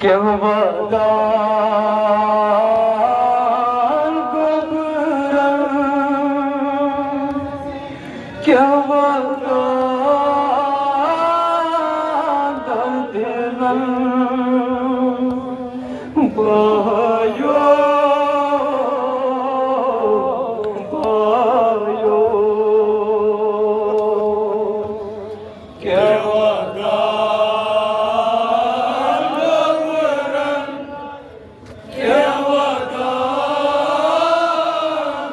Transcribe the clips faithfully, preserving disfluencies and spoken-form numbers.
کیٛاہ ودان گوٚبرن، کیٛاہ ودان دردِلن، بایو، بایو۔ کیٛاہ ودان گوٚبرن، کیٛاہ ودان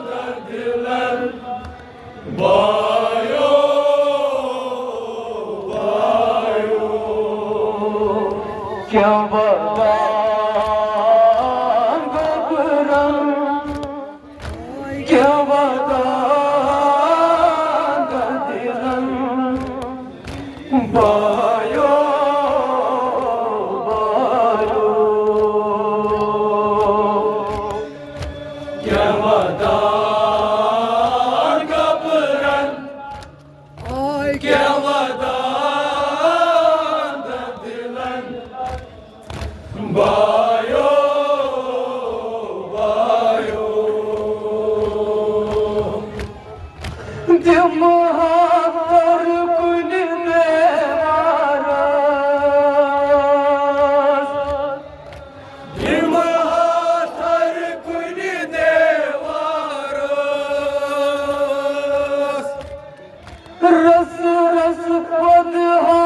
دردِلن، بایو، بایو۔ کیٛاہ ودان گوٚبرن، کیٛاہ ودان دردِلن، بایو، بایو۔ کیٛاہ ودان گوٚبرن، کیٛاہ ودان دردِلن، بایو، بایو۔ دِمہٕ ہا کھۄر کُنہِ دیوارس، دِمہٕ ہا کھۄر کُنہِ دیوارس۔ رس رس ودہا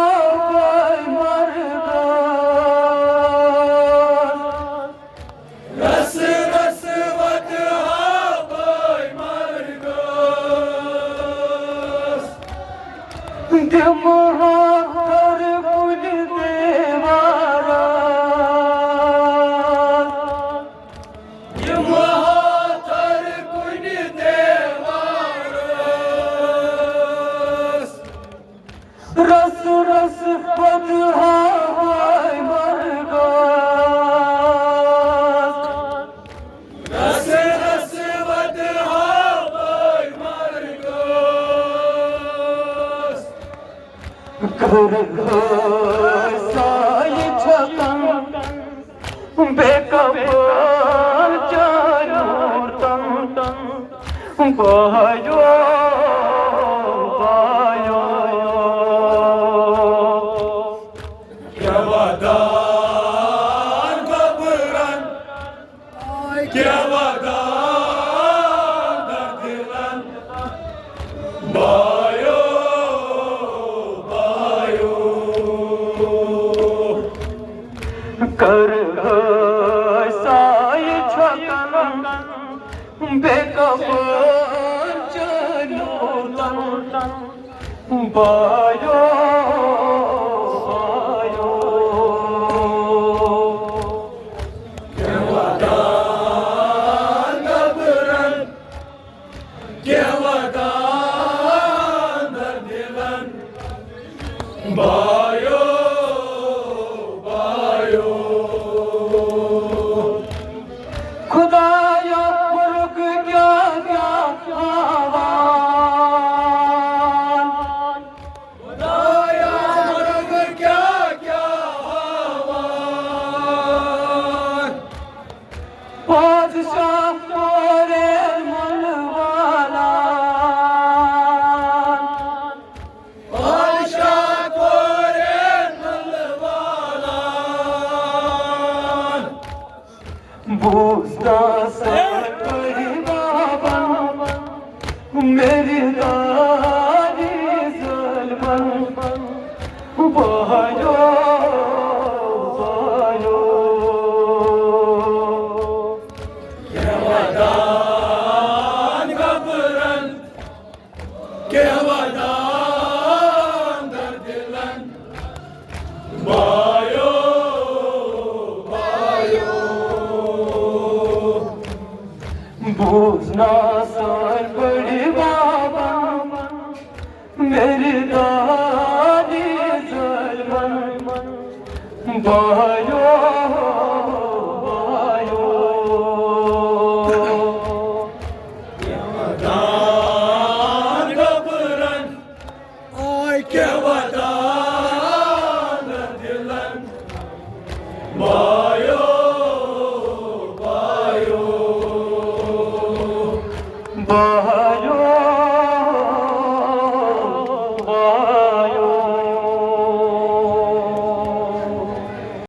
پاے مرگس۔ رس رس ودہا پاے مرگس۔ دِمہا کھۄر کُنہِ دیوارس۔ دِمہا کھۄر کُنہِ دیوارس۔ رس رس ودہا پاے مرگس۔ رس رس ودہا پاے مرگس۔ کر سایہِ چھکن بے کفن چانیو تن، بایو، بایو۔ کیٛاہ ودان گوٚبرن، کیٛاہ ودان دردِلن، بایو، بایو۔ کر سایہِ چھکن بے کفن چانیو تن، بایو، بایو۔ کیٛاہ ودان گوٚبرن، کیٛاہ ودان دردِلن، بایو، بایو۔ خدایا، مرغ کیٛاہ کیٛاہ ہاوان۔ خدایا، مرغ کیٛاہ کیٛاہ ہاوان۔ بادشاہ کورین ملوالان۔ بادشاہ کورین ملوالان۔ بوزنا سرکڑی بابا، میری دادی ظلمن، بایو، بایو۔ کیٛاہ ودان گوٚبرن، کیٛاہ ودان دردِلن، بایو، بایو۔ بوزنا سرکڑی بابا، میری دادی ظلمن، بایو، بایو۔ کیٛاہ ودان گوٚبرن، آے کیٛاہ ودان دِلن، بایو۔